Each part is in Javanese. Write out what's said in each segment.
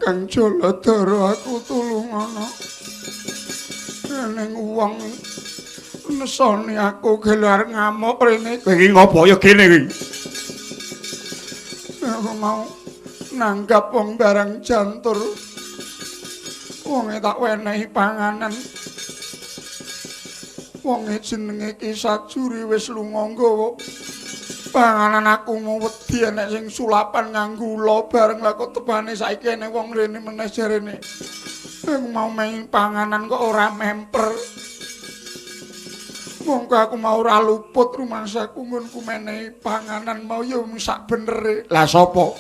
Kakang Jaladara aku tulungono. Ning wong nesoni aku gelar ngamuk rene. Kowe iki ngopo ya kene iki? Aku mau nanggap wong barang jantur. Wonge tak wenehi panganan. Wonge jenenge Ki Sajuri wis lunga nggawa panganan aku mau wedi enek sing sulapan nganggo ula bareng lah kok tebane saiki enek wong rene meneh jarene. Aku mau main panganan kok ora memper. Mongko aku mau ora luput rumangsaku nggonku menehi panganan mau ya sak benere. Lah sapa?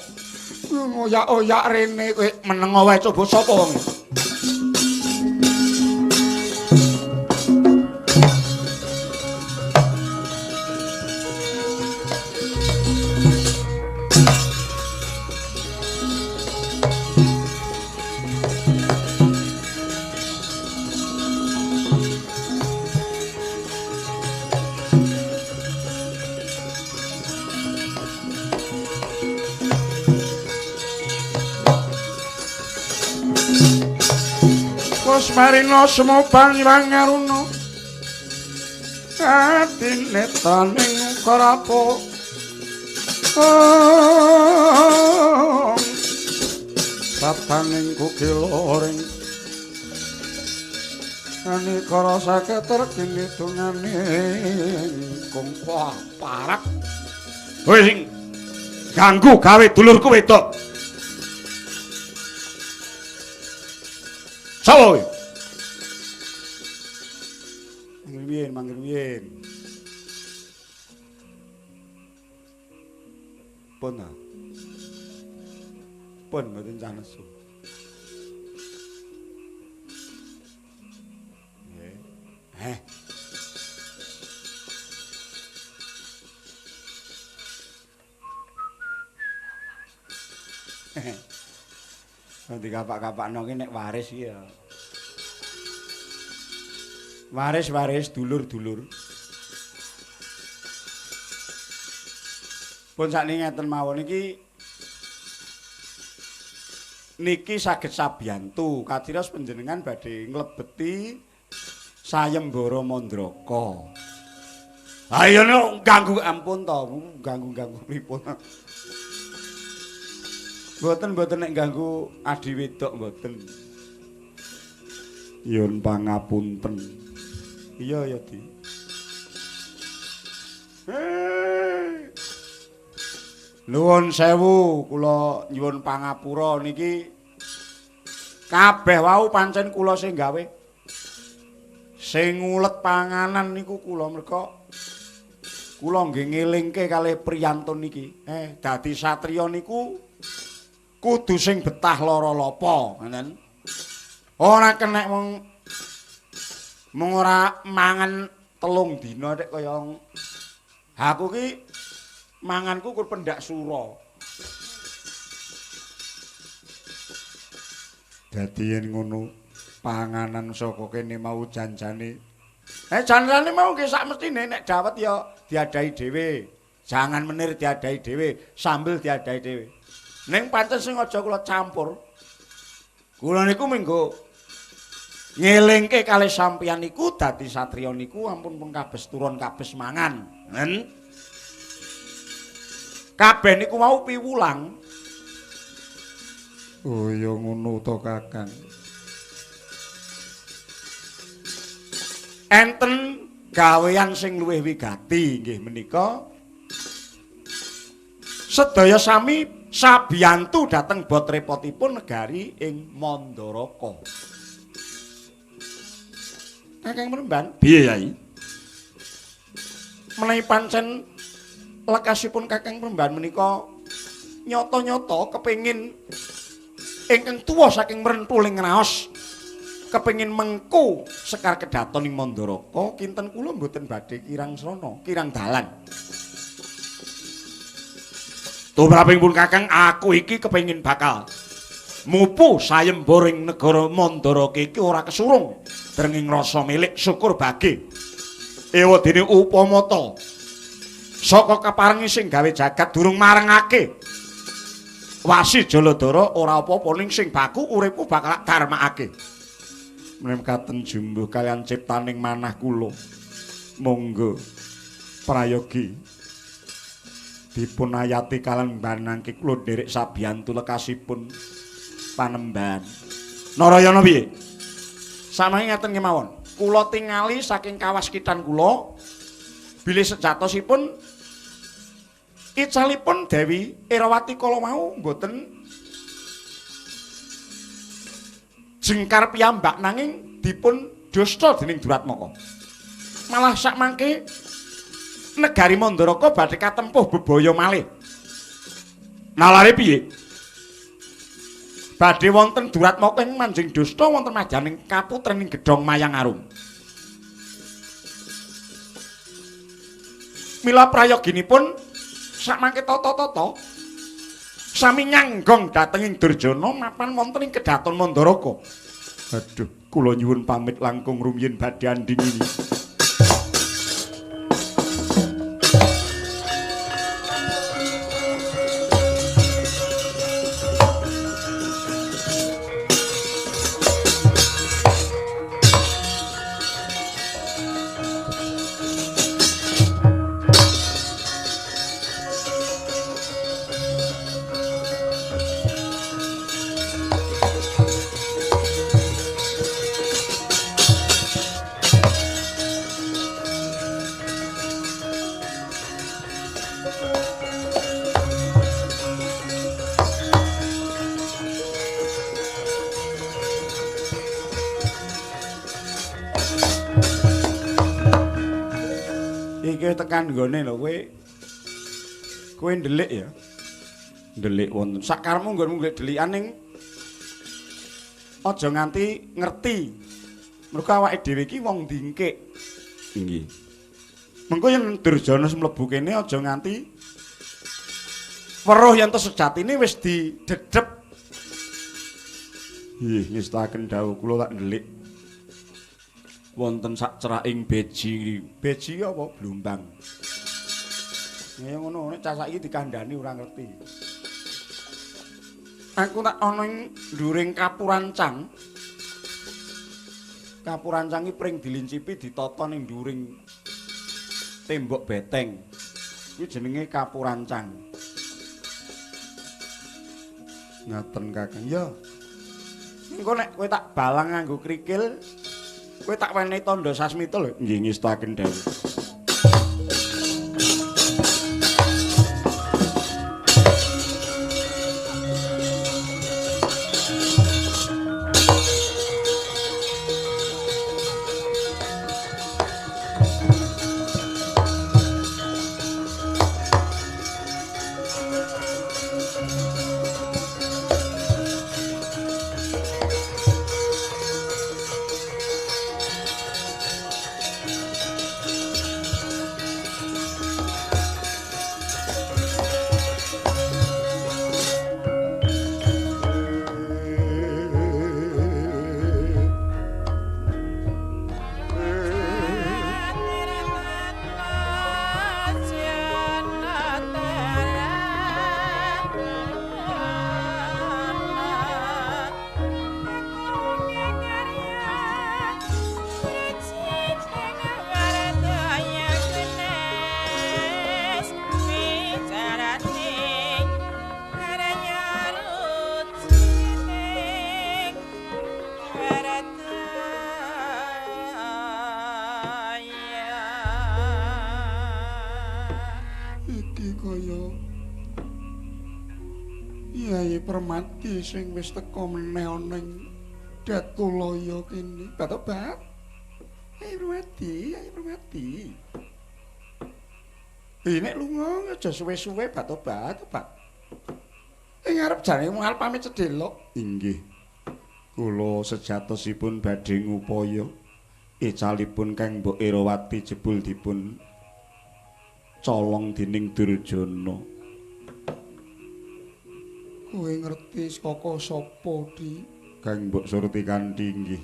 Ngoyak-oyak rene kowe meneng wae coba sapa wong? Marina semobang ilang aruna atine taning karapo sataning kukiloring anikara saketer kini dungane kongkoh parak. Kowe sing ganggu gawe dulurku wedok. Sapa kowe? Manggil wiyen. Pun ta. Pun mboten sanesu. Nggih. Heh. Dikapak-kapakno ki nek waris ki ya. Waris-waris dulur-dulur. Pun sakniki ngeten mawon iki niki saged sabiyantu kaciros panjenengan badhe nglebeti sayembara Mandraka. Ha iya nek ganggu ampun to, ganggu-ganggu pripun. Mboten-mboten nek ganggu adi wedok mboten. Nyuwun pangapunten. Iya ya, Di. Nuwun sewu, kula nyuwun pangapura niki kabeh wau pancen kula sing gawe. Sing ngulet panganan niku kula merga kula nggih ngelingke kalih priyantun niki. Dadi satriya niku kudu sing betah lara lapa, ngoten. Ora kenek wong mung ora mangan 3 dina nek kaya aku ki manganku kur pendak sura. Dadi yen ngono panganan saka kene mau janjane. Janjane mau nggih sak mestine nek dawet ya diadahi dhewe. Jangan menir diadahi dhewe, sambel diadahi dhewe. Ning pancen sing aja kula campur. Kula niku minggu ngelingke kalih sampeyan niku dadi satriya niku ampun pun kabes turun kabes mangan. Nen. Kabeh niku mau piwulang. Oh ya ngono to Kakang. Enten gawean sing luwih wigati nggih menika sedaya sami sabiyantu dhateng bot repotipun negari ing Mandaraka. Kakang Mremban, piye Yai? Menawi pancen lekasipun Kakang Mremban menika nyata-nyata kepengin ingkang tuwa saking mrentuling raos, kepengin mengku sekar kedaton ing Mandaraka, kinten kula mboten badhe kirang srana, kirang dalan. Tumraping pun Kakang, aku iki kepengin bakal mupu sayembara ing negara Mandaraka iki ora kesurung. Drenging rasa milik syukur bagi. Ewadene upama ta saka kaparengi sing gawe jagat durung marengake Wasi Jaladara ora apa-apa ning sing baku uripku bakal darmakake. Mremkaten jumbuh kalian ciptaning manah kula. Monggo prayogi dipun ayati kalian banangke kula nderek sabiyantu lekasipun panembahan. Narayana piye? Samangke ngaten kemawon. Kula tingali saking kawaskitan kula bilih sejatosipun icalipun Dewi Erawati kala mau mboten jengkar piyambak nanging dipun dusta dening Duratmaka. Malah sakmangke negari Mandaraka badhe katempuh bebaya malih. Nalare piye? Badhe wonten Duratmaka ing manjing dusta wonten majaning kaputrening Gedhong Mayang Arum. Mila prayoginipun sakmangke tata-tata sami nyanggong dhateng ing Durjana mapan wonten ing Kedhaton Mandaraka. Aduh, kula nyuwun pamit langkung rumiyin badhe andingini. Iki tekan nggone lho kowe. Kowe ndelik ya. Ndelik wonten sakarepmu nggonmu ndelik delikan ning aja nganti ngerti. Mergo awake dhewe iki wong dingkik. Inggih. Mengko yen Durjana mlebu kene aja nganti weruh yen to sejatine wis didedhep. Nggih, ngestaken dawuh kula tak ndelik. Wonten sak ceraking beji. Beji apa blumbang? Ya ngono, nek cah saiki dikandhani ora ngerti. Aku tak ana ing nduring kapurancang. Kapurancang iki pring dilincipi ditata ning nduring tembok beteng. Kuwi jenenge kapurancang. Ngaten Kakang. Ya. Engko nek kowe tak balang nganggo krikil, kowe tak wenehi tandha sasmita lho. Nggih, ngestaken dawuh. Permati sing wis teka meneh ana ing Datulaya kene. Batobat. Ayo Permati, ayo Permati. Nek lunga aja suwe-suwe Batobat, Pak. Ing arep jane mung arep pamit sedelok. Inggih. Kula sejatosipun badhe ngupaya icalipun Kang Mbok Erawati jebul dipun colong dening Durjana. Kowe ngerti saka sapa, Di? Kang Mbok Surti kanthi inggih.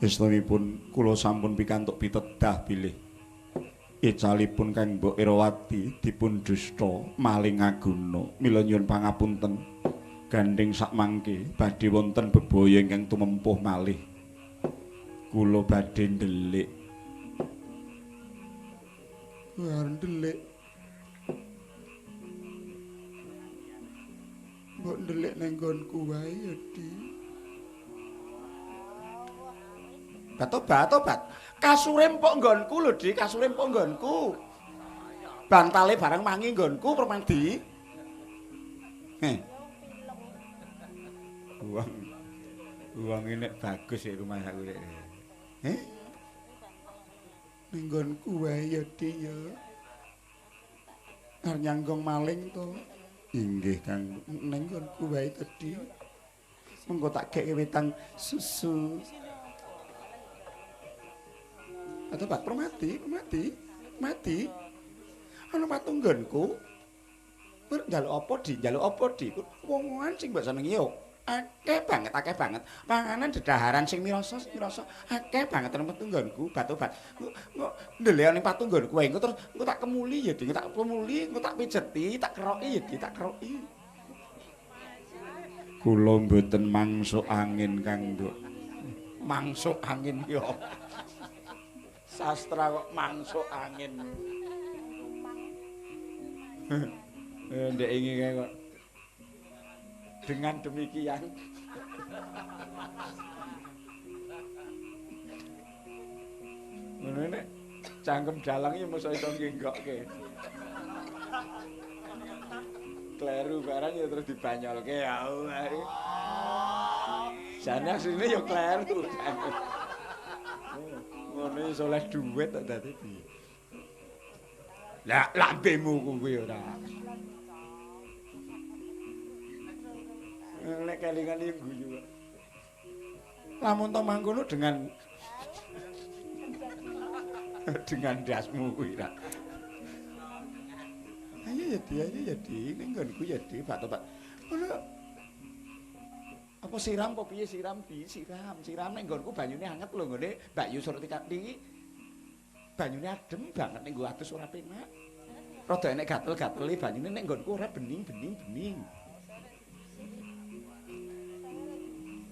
Estunipun kula sampun pikantuk pitedah bilih icalipun Kang Mbok Erawati dipun dusta maling aguna. Mila nyuwun pangapunten. Gandeng sakmangke badhe wonten bebaya ingkang tumempuh malih. Kula badhe ndelik. Wah, ndelik. Mbok ndelik nang nggonku wae ya, Di. Batobat. Kasure empuk nggonku lho, Di, kasure empuk nggonku. Bantale bareng mangi nggonku, Permadi. Heh. Wong ini bagus ya rumah aku rek. Heh? Ning nggonku wae ya, Di ya. Arep nyanggong maling to. Inggih, Kang. Ning nggonku wae to, Di. Mengko tak gek wetang susu. Atobat Permati, mati. Ana patung nggonku. Kowe njaluk apa, Di? Njaluk apa, Di? Wong-wongan sing mbok senengi yo. Akeh banget. Panganan dedaharan sing mirasa akeh banget nang petunggonku, batobat. Engko ndelek ning patunggonku wae engko terus engko tak kemuli ya, Di, tak kemuli, engko tak pijeti, tak keroki ya, Di, tak keroki. Kula mboten mangsuk angin, Kang Nduk. Mangsuk angin yo. Sastra kok mangsuk angin. Ndek ingi kae kok. Dengan demikian ngono nek cangkem dalang iki mosok iso ngenggokke. Kleru barang ya terus dibanyolke ya. Jane asline ya kleru. Ngono iso oleh duit tok dadi piye. Lah lambemu kuwi ora. Nek kelingan iki guyu kok. Lamun to mangkono dengan dasmu kuwi ra. Ayo ya Di, ning nggonku ya Di, batobat. Ngono. Apa siram apa piye siram Di, siram ning nggonku banyune anget lho nggone Mbak Yu Surti iki. Banyune adem banget ning nggo adus ora penak. Rada enek gatel-gatele banyune ning nggonku ora bening.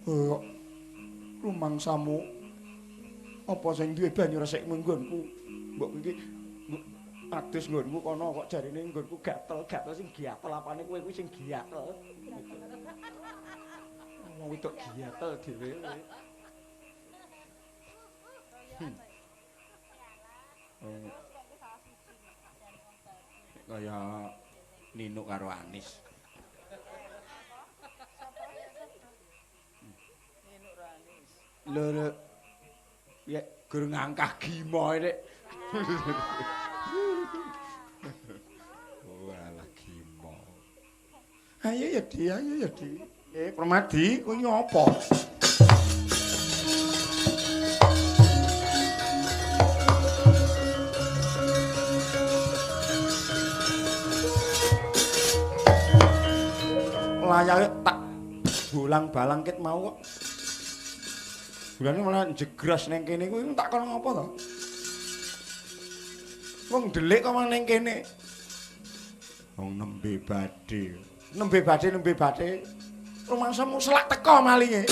Oh, rumangsamu apa sing duwe banyu resik nggonku? Mbok iki adus nggonku kono kok jarine nggonku gatel-gatel sing gatel apane kowe kuwi sing gatel. Wong wedok gatel dhewe. Kaya Ninuk karo Anis. Lho, ya gur ngangkah gimo nek. Walah gimo. Ayo ya Di, Permadi, kowe ngopo? Layae tak bolang-balang ket mau kok. Bulane malah jegras ning kene kuwi tak kono ngopo to? Wong ndelik kok malah ning kene. Wong nembe badhe. Nembe badhe. Rumangsamu selak teko malinge.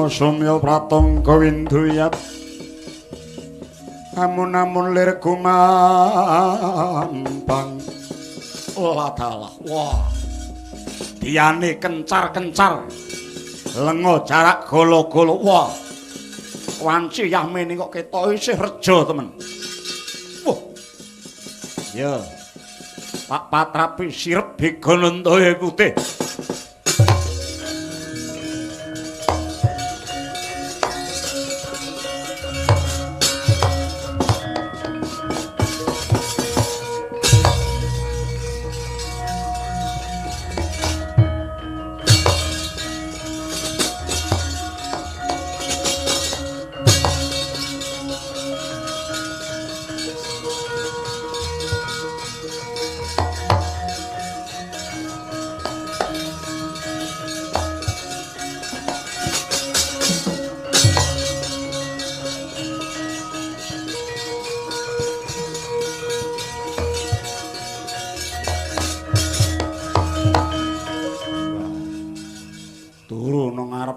Sumya pratangga winduyat amun-amun lir gumampang ladalah. Wah, diyane kencar-kencar lenga jarak golo-golo. Wah, wanci yahmene kok ketok isih reja temen. Wah, ya Tak patrapi sirep begonantoya putih.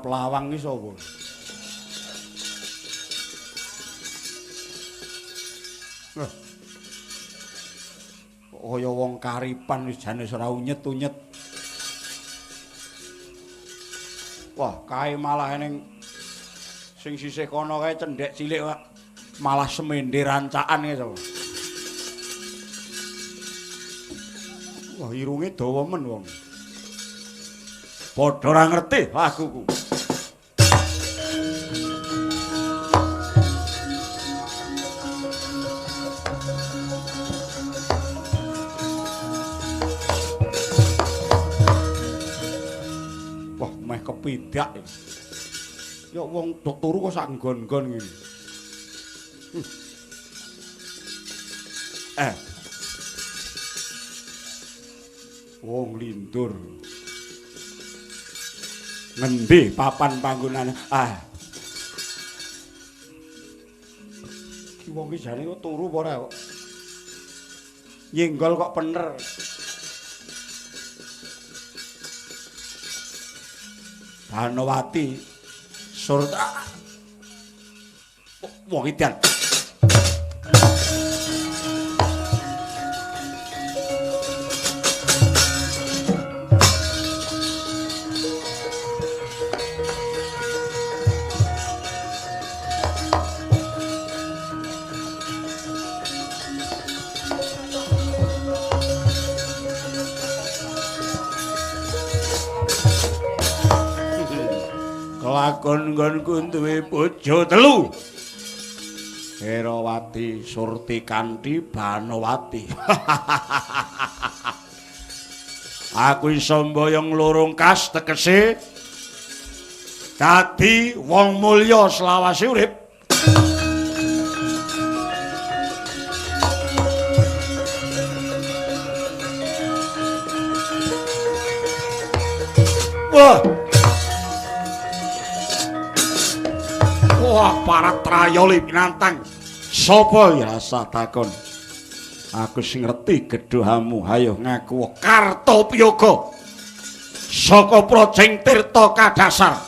Lawang iki sapa? Lah. Kok kaya wong karipan wis jane ora unyet-unyet. Wah, kae malah ning sing sisih kono kae cendhek cilik malah semende rancaan iki sapa? Wah, irunge dawa men wong. Padha ora ngerti laguku. Wah, meh kepidak. Ya wong dok turu kok sak nggon-nggon ngene. Wong lindur. Ngendi papan panggonane? Ah. Ki wong iki jane kok turu apa ora kok? Nyenggol kok pener. Banowati Surta. Wong edan. Kelakon nggonku duwe bojo telu. Herawati, Surti Kanthi, Banowati. Aku iso mboyong lorong kas tegese dadi wong mulya selawase urip. Wah. Wah, para trayoli pinantang. Sapa ya rasa takon? Aku sing ngerti gedhohamu, hayo ngaku Kartopiyoga. Saka Projeng Tirta Kadasar.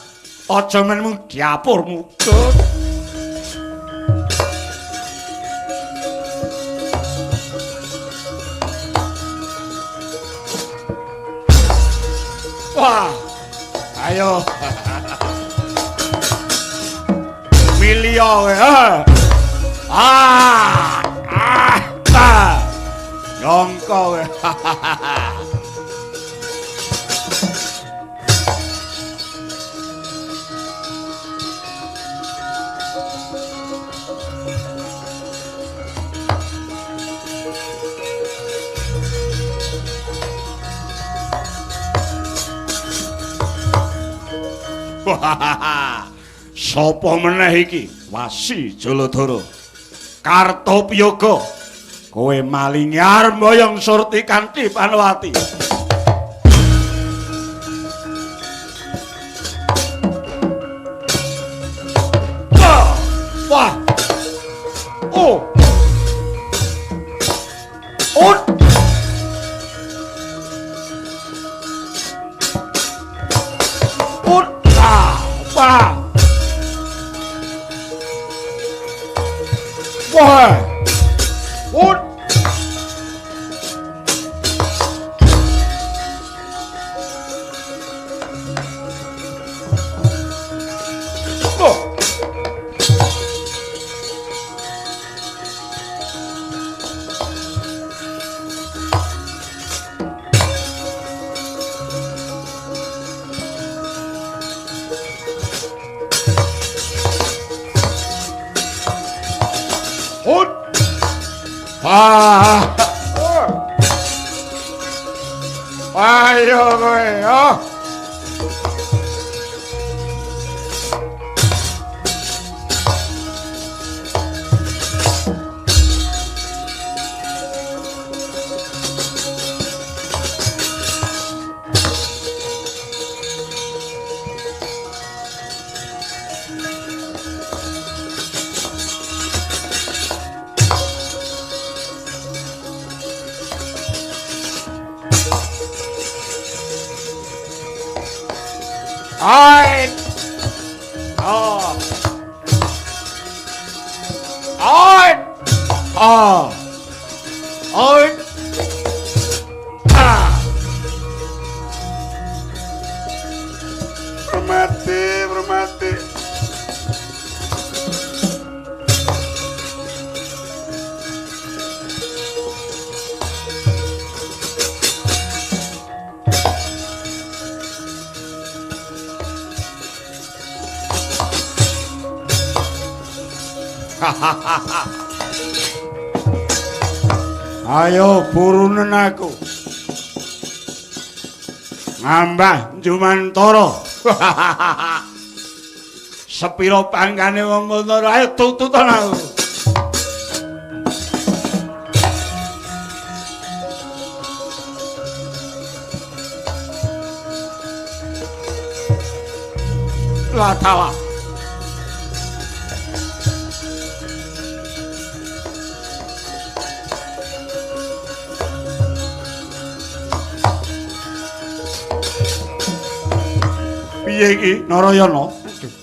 Aja menmu diapurmu. Wah, ayo. Milio kowe. Ah. Ah. Ah. Nyongko kowe. Sapa meneh iki? Wasi Jaladara. Kartopiyoga. Kowe malingi arep mboyong Surti Kanthi Banowati. Wah. Oh. Oh. Oh. Ah. Wah. Wah. Oh. Oh. Ayo kowe, oh. Oi. Oh. Oi. Oh. Oi. Ah. Bermati, bermati. Ayo burunen aku. Ngambah Jumantara. Sepiro pangkane wong ngono, ayo tututan aku. Lah tawa. Piye iki Narayana? Aduh.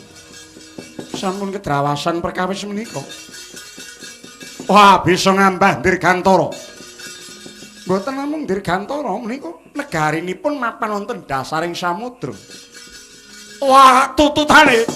Sampun kedrawasan perkawis menika. Wah, bisa ngambah Dirgantara. Mboten namung Dirgantara menika negarinipun mapan wonten dasaring samudra. Wah, tututane.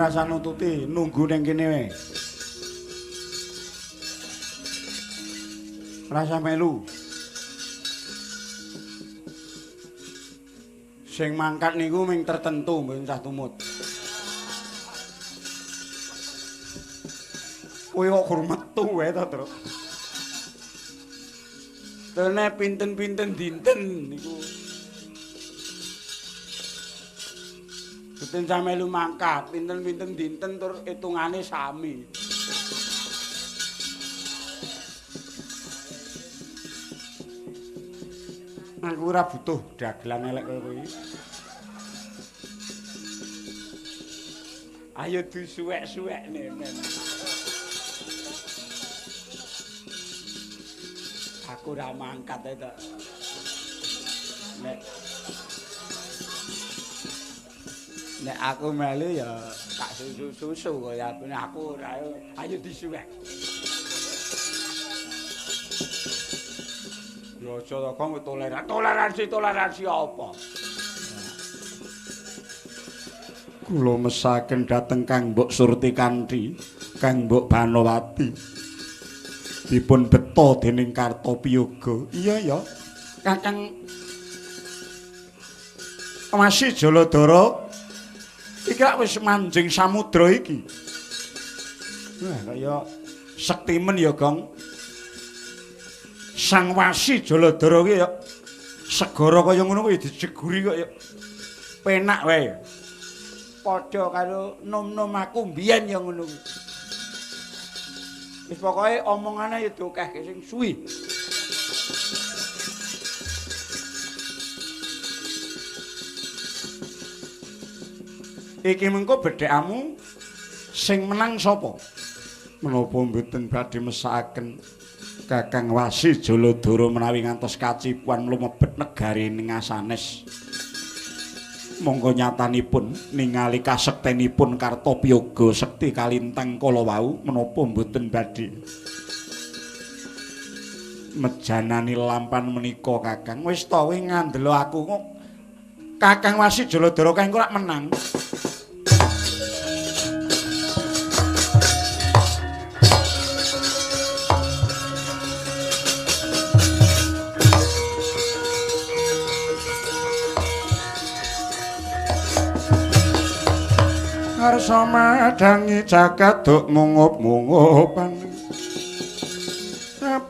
Rasa nututi nunggu ning kene wae. Rasa melu. Sing mangkat niku ming tertentu mboten sah tumut. Kowe kok gur metu wae to, Truk. Tene pinten-pinten dinten niku. Boten sah melu mangkat, pinten-pinten dinten tur hitungane sami. Aku ora butuh dagelan elek kaya kowe iki. Ayo disuwek-suwekne men. Aku ora mangkat ae to. Nek aku melu ya tak susu-susu kaya aku ora, ayo disuwek. Ya aja to kok toleransi, toleransi, toleransi apa? Kula mesaken dhateng Kang Mbok Surti Kanthi, Kang Mbok Banowati. Dipun beta dening Kartopiyoga. Iya ya, Kakang Wasi Jaladara iki lak wis manjing samudra iki. Wah, kaya sektimen ya, Gong. Sang Wasi Jaladara iki ya segara kaya ngono kuwi dijeguri kok ya penak wae. Padha karo nom-nom aku mbiyen ya ngono kuwi. Wis pokoke omongane ya diokehke sing suwi. Iki mengko bedhekamu sing menang sapa? Menapa mboten badhe mesakaken Kakang Wasi Jaladara menawi ngantos kacipuan lumebet negari ngasanes. Monggo nyatanipun ningali kasektenipun Kartopiyoga sekti kalintang kala wau menapa mboten badhe. Mejanani lampan menika Kakang. Wis to kowe ngandelo aku kok. Kakang Wasi Jaladara kae engko lak menang. Karsa madangi jagat duk mungup-mungupan.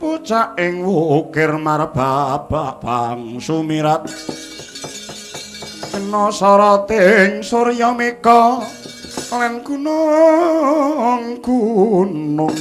Pucak ing wukir marbabak bang sumirat. Kena soroting surya meka lan gunung gunung.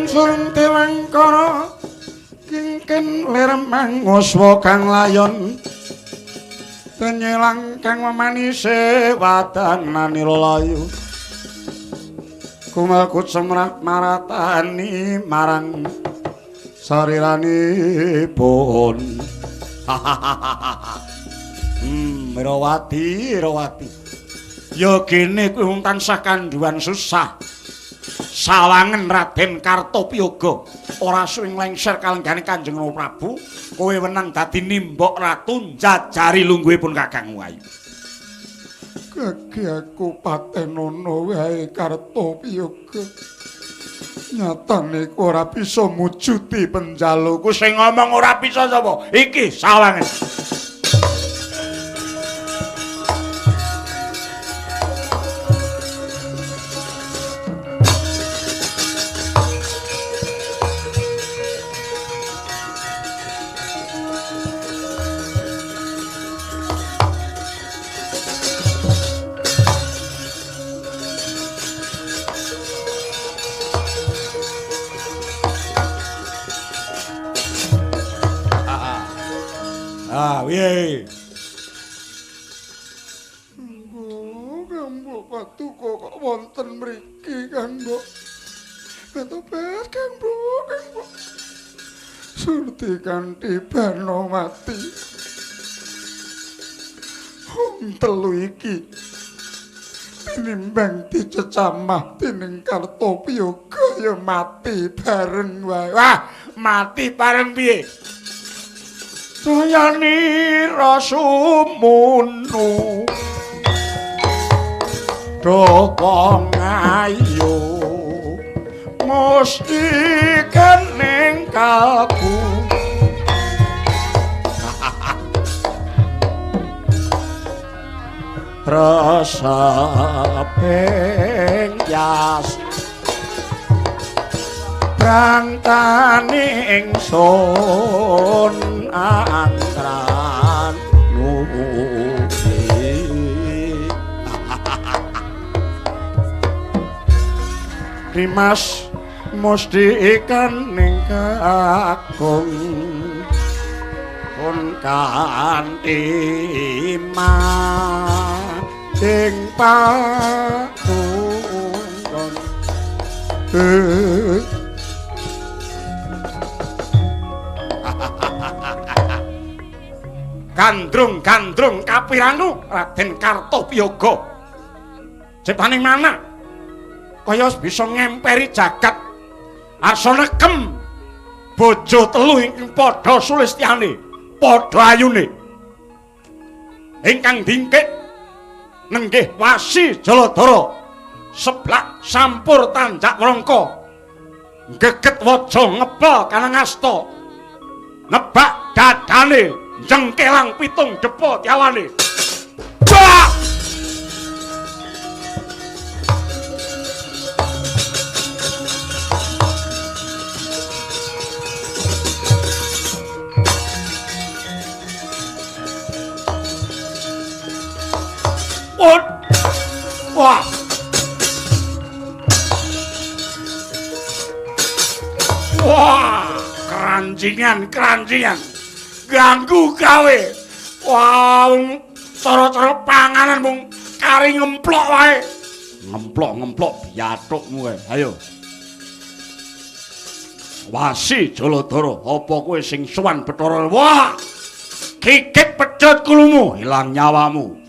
Surung dewangkara kingken lir manguswa kang layon tenyelang kang memanise wadananira layu kumelkut semrah maratani marang sariranipun. Irawati, Irawati. Ya gene kuwi wong tansah kandhuwan susah. Sawangen Raden Kartopiyoga ora suwing lengser kalenggane Kanjeng Prabu, kowe wenang dadi nimbok ratu njajari lungguhipun Kakang Wayu. Gagi aku patenono wae Kartopiyoga. Nyatane ora bisa mujuti penjalukku. Sing ngomong ora bisa sapa? Iki sawangen. Piye? Mbok, mbok patuko kok wonten mriki, Kang Mbok. Tobat, Kang Mbok, Kang Mbok. Surti kanthi Banowati. Wong telu iki tinimbang dicecamah dening Kartopiyoga ya mati bareng wae. Wah, mati bareng piye? Sayanira sumunu duh wong ayu musti kening kalbu. Reseping yas brantane ingsun angkran nuwi. Dimas musti ikan ning kakung pun kanthi ing patunggon. Gandrung-gandrung kapiranu Raden Kartopiyoga. Jepaning mana? Kaya bisa ngemperi jagat. Arsa nekem bojo telu ingkang padha sulistyane, padha ayune. Ingkang dingkik nenggih Wasi Jaladara, seblak sampur tanjak wrangka. Geget waja ngebel kanangasta. Nebak dadane jengkelang pitung depa tiawane. Bak! Kranjingan, kranjingan. Ganggu gawe. Wah, cara-cara panganan mung kari ngemplok wae. Ngemplok-ngemplok biathukmu kae. Ayo. Wasi Jaladara, apa kowe sing sowan Bathara? Wah! Kikit pecut kulumu, ilang nyawamu.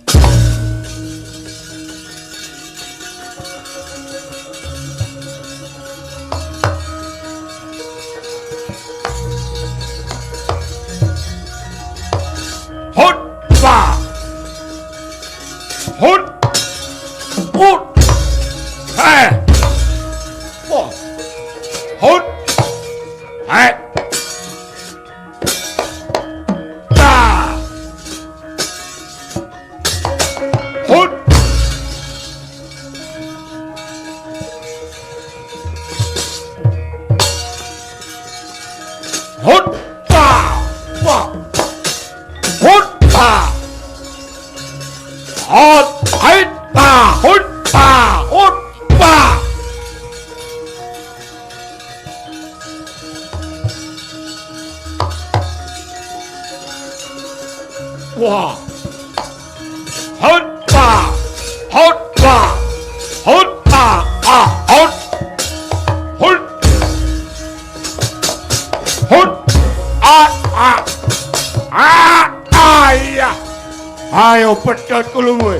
Ayo pedhot kulumu.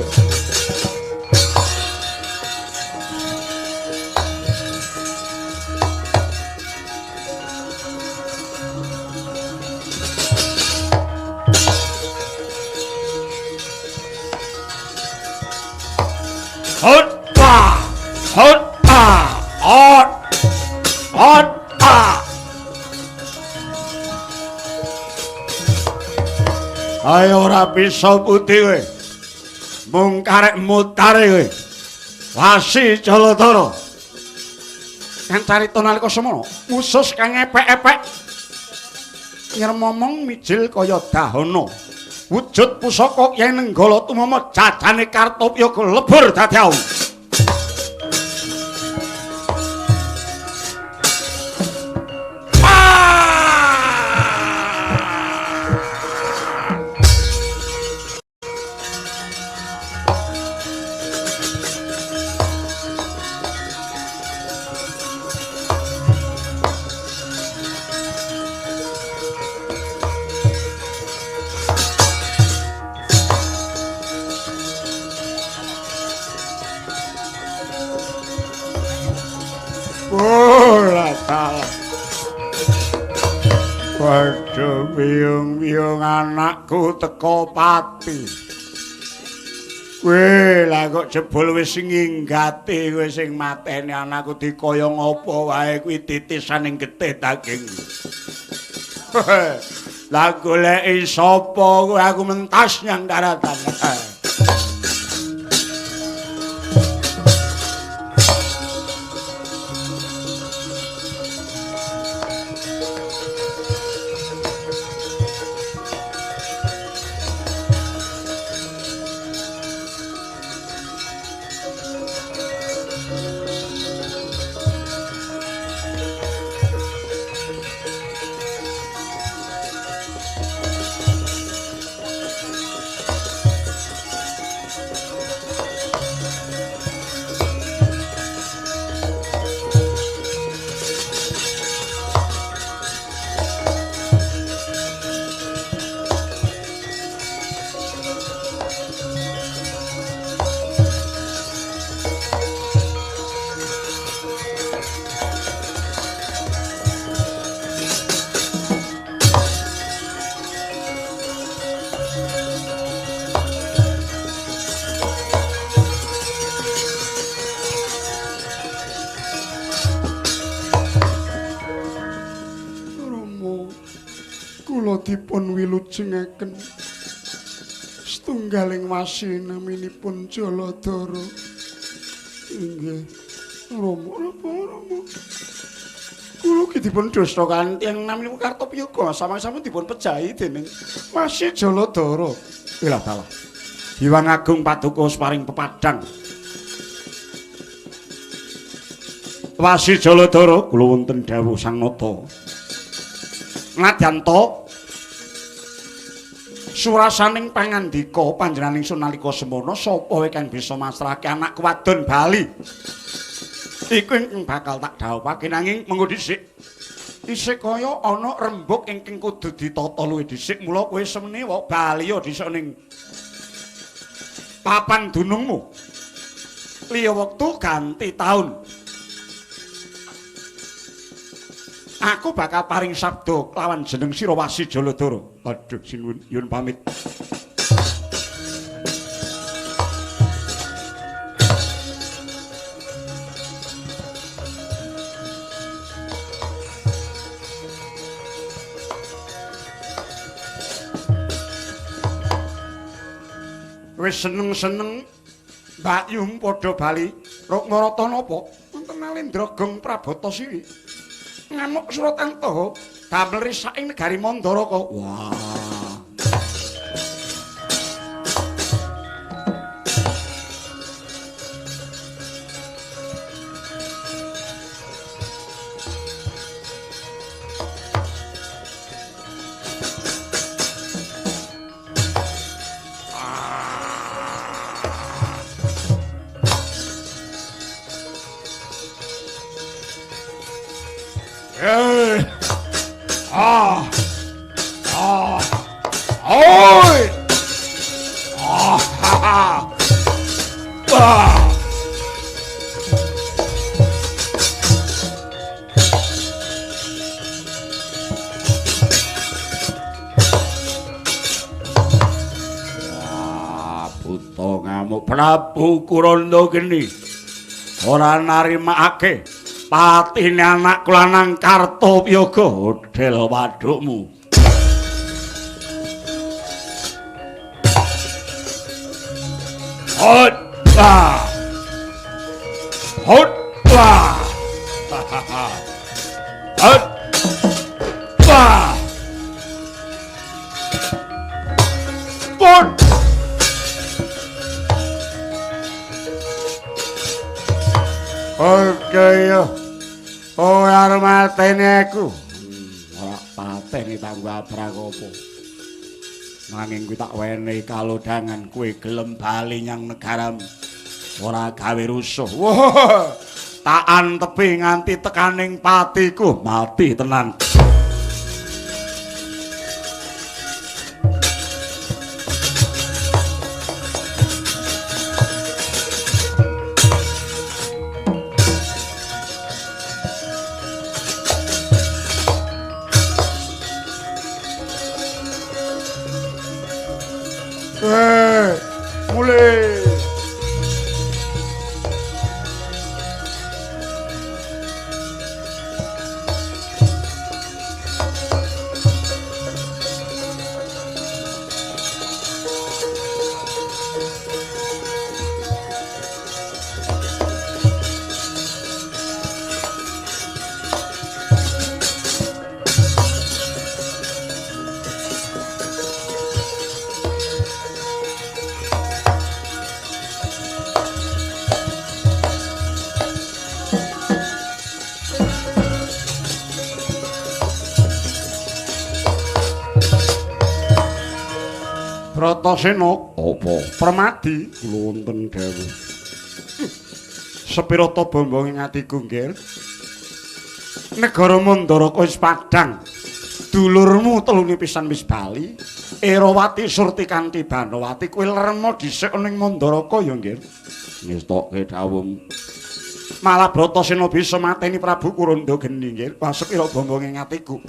Hot-pa, hot-pa, hot, hot-pa. Ayo ora bisa putih kowe. Mung karek mutare kowe. Wasi Jaladara. Kang carita nalika semana, usus kang epek-epek nyermomong mijil kaya dahana. Wujud pusaka Kyai Nenggala tumama jajane Kartopyaga lebur dadi awu. Waduh, biyung-biyung anakku teko pati. Kowe lah kok jebul wis nginggati kowe sing mateni anakku dikaya ngapa wae kuwi titisaning getih daging. Lah goleki sapa kowe aku mentas nyang daratan. Dipun wilujengaken setunggaling wasi naminipun Jaladara. Inggih Rama, napa Rama? Kula ugi dipun dusta kanthi tiyang naminipun Kartopyaga sama-sama dipun pejahi dening Wasi Jaladara. Ilah dalah. Hyang Agung Paduka saparing pepadang. Wasi Jaladara kula wonten dawuh Sang Nata. Nadyan to surasaning pangandika panjenengan ingsun nalika semono sapa wae kang bisa masrahake anakku wadon bali. Iku ingkang bakal tak dhawuhake nanging mengko dhisik. Isih kaya ana rembug ingkang kudu ditata luwih dhisik mula kowe semenewa bali dhisik ning papan dunungmu. Liya wektu ganti taun. Aku bakal paring sabda lawan jeneng sira Wasi Jaladara. Aduh sinuwun nyuwun pamit. Wis seneng-seneng Mbak Yum padha bali. Rukmarata napa? Wonten Nalendra Gong Prabatasiri. Ngamuk Suratantaha damel risak ing negari Mandaraka. Wah. Prabu Kuranda geni ora narimakake patine anakku lanang Kartopraga hodhel wadukmu. Hot ah. Hot ah. Hot ah. Pun. Oke yo. Ora arep mateni aku. Ora pateni tanggo abrakopo. Nanging kuwi tak wenehi kalodhangan kowe gelem bali nyang negaramu. Ora gawe rusuh. Wah, tak antepi nganti tekaning patiku mati tenan. Mulai. Bratasena apa? Permadi kula wonten dawuh. Sepira ta bombonge atiku nggih. Negara Mandaraka wis padhang. Dulurmu telune pisan wis bali. Erawati Surti kanthi Banowati kuwi lermo dhisik ning Mandaraka ya nggih. Ngestokke dawuhmu. Malah Bratasena bisa mateni Prabu Kuranda geni nggih. Wah sepira bombonge atiku.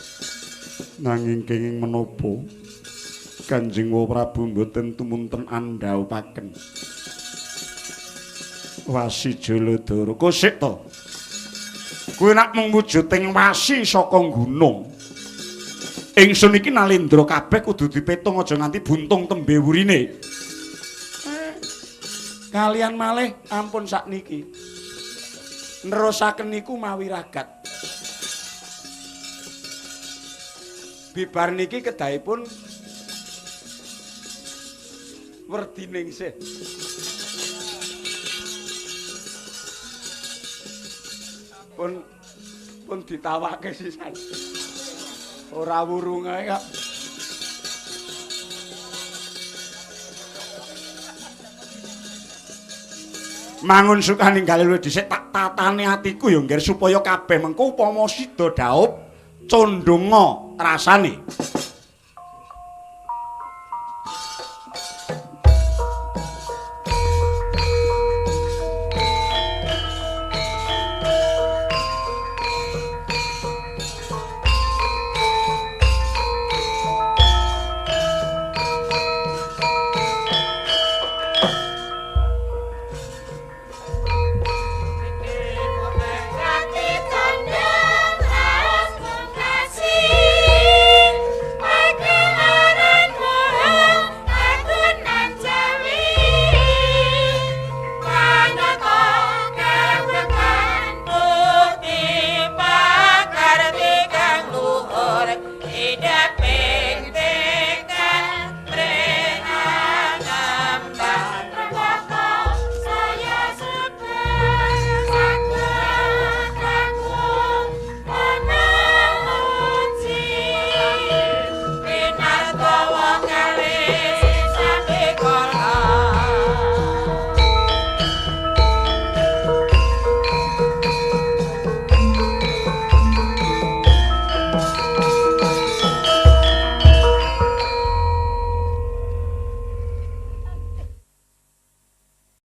Nanging kenging menapa Kanjeng Prabu mboten tumunten andhawupaken Wasi Jaladara. Kosik to. Kuwi nak mung wujuding wasi saka gunung. Ingsun iki nalendra kabeh kudu dipetung aja nganti buntung tembe wurine. Kalian malih ampun sakniki. Nerusaken niku mawi ragat. Bibar niki kedahipun werdiningsih. Pun ditawake sisan. Ora wurung ae kok. Mangun sukane gale luwih dhisik tak tatane atiku ya, Ngger, supaya kabeh mengko upama sida dhaup condonga rasane.